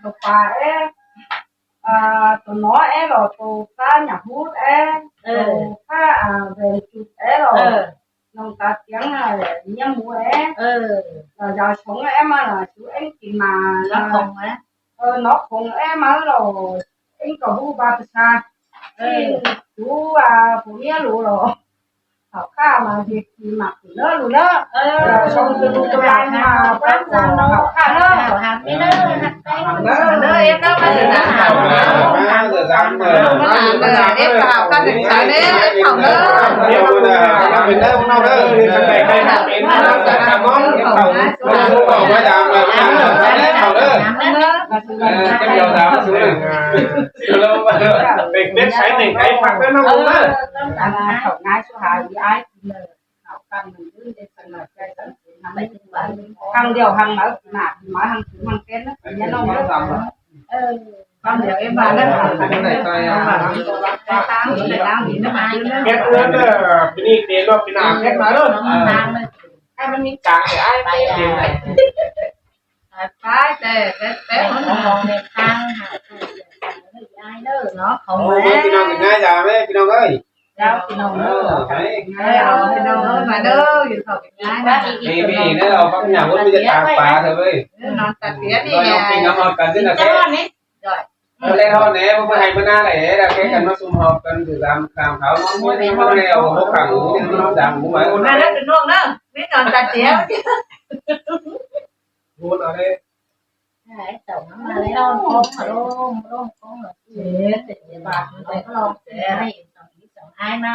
ໂຕປາເອ ອາ ໂຕໜໍເອ ລາວໂຕຂ້າຫຍາຫູດເອ ເອີ ໂຕຂ້າ ອາ ແວງຈຸດເອ ລາວ ເອີ ນ້ອງຕາຕຽງ ອາ ເມຍໝູເອ ເອີ ລາວຢາວຊົງເອ ມາລະຊູເອັງກິນມາ ລາວຄົງເອ ເອີ ນອກຄົງເອ ມາລາວ ເອັງກໍຮູ້ວ່າພາສາ ເອີ ຮູ້ວ່າຜົວເມຍຮູ້ລາວ ເຂົາຂ້າມາເຮັດກິນໝາກເດີລູກເດີ ເອີ ສົ່ງຄືລູກຫຼານມາເປັນເຂົາຂ້າເດີ ເດີ ເດີ ເອັຟເດີ ມາເດີ ເອັຟເດີ ມາເດີ ເອັຟເດີ ເອັຟເດີ ເອັຟເດີ ເປັນເດີຂອງເຮົາເດີ ເປັນເດີຂອງເຮົາເດີ ເປັນເດີຂອງເຮົາເດີ ເປັນເດີ ເປັນເດີ ເປັນເດີ ເປັນເດີ ເປັນເດີ ເປັນເດີ ເປັນເດີ ເປັນເດີ ເປັນເດີ ເປັນເດີ ເປັນເດີ ເປັນເດີ ເປັນເດີ ເປັນເດີ ເປັນເດີ ເອີ ຕ້ອງການຫາເຂົ້າງາຍສູ່ຫາອີອ້າຍກິນເລີຍ ເຂົ້າກັນມັນຍືນໄດ້ສະໜ້ອຍໃຈສັນເສນ ທຳໄດ້ທຸກວັນ ຄັ້ງດຽວຫັ້ນມາ ໜ້າມາຫັ້ນຄືມັນເປັນນະ ຢ່ານ້ອງເດີ ເອີ ຄຳດຽວເອບາດເດີ ໄປຕາມໄປຕາມ ເຮັດເງິນເດີ ປີນີ້ເຕະລົດ ປີໜ້າເຮັດມາເດີ ໃຫ້ມັນມີກາງໃຫ້ອ້າຍໄປ ໄປແຕ່ແຕ່ມັນມອງໃນທາງຫາ ເນາະ ຂອງ ໂອ້ຍ ພີ່ນ້ອງ ງ່າຍດາເວີຍ ພີ່ນ້ອງເອີຍ ເຈົ້າ ພີ່ນ້ອງເດີ ເອີ ເອີ ພີ່ນ້ອງເອີຍ ມາເດີ ຢູ່ເຂົ້າກິນງານ ນີ້ ນີ້ເດີ ເອົາຜັກຫຍັງ ໂອ້ຍ ມີແຕ່ຕາປາເທີເວີຍ ເອີ ນອນຕັດເຕຍນີ້ ເອົາ ແຫຼະ ເອົາ ປີ້ງເອົາຮອດກັນ ຈັ່ງນັ້ນແຫຼະ ເອີ ແລ່ນຮອດແດ່ ບໍ່ໃຫ້ມາໜ້າແຫຼະ ແລ້ວແກກັນມາຊຸມຮອບກັນ ຖືກຕາມ ຕາມເຂົາ ນອນມື້ນີ້ ນອນແລ້ວ ຫົວຂ້າມ ນອນດຳ ຫົວ ມາເດີ ເປັນຫ່ວງເດີ ມີນອນຕັດເຕຍ ໂຫດເອົາເດ້ ເຈົ້າ ມາແລ້ວ ລົງ ລົງ ລົງ ລົງ ເສຍ ເສຍບາດ ລອງ ລອງ ເສຍ ໃຫ້ສອງ ສອງອ້າຍມາ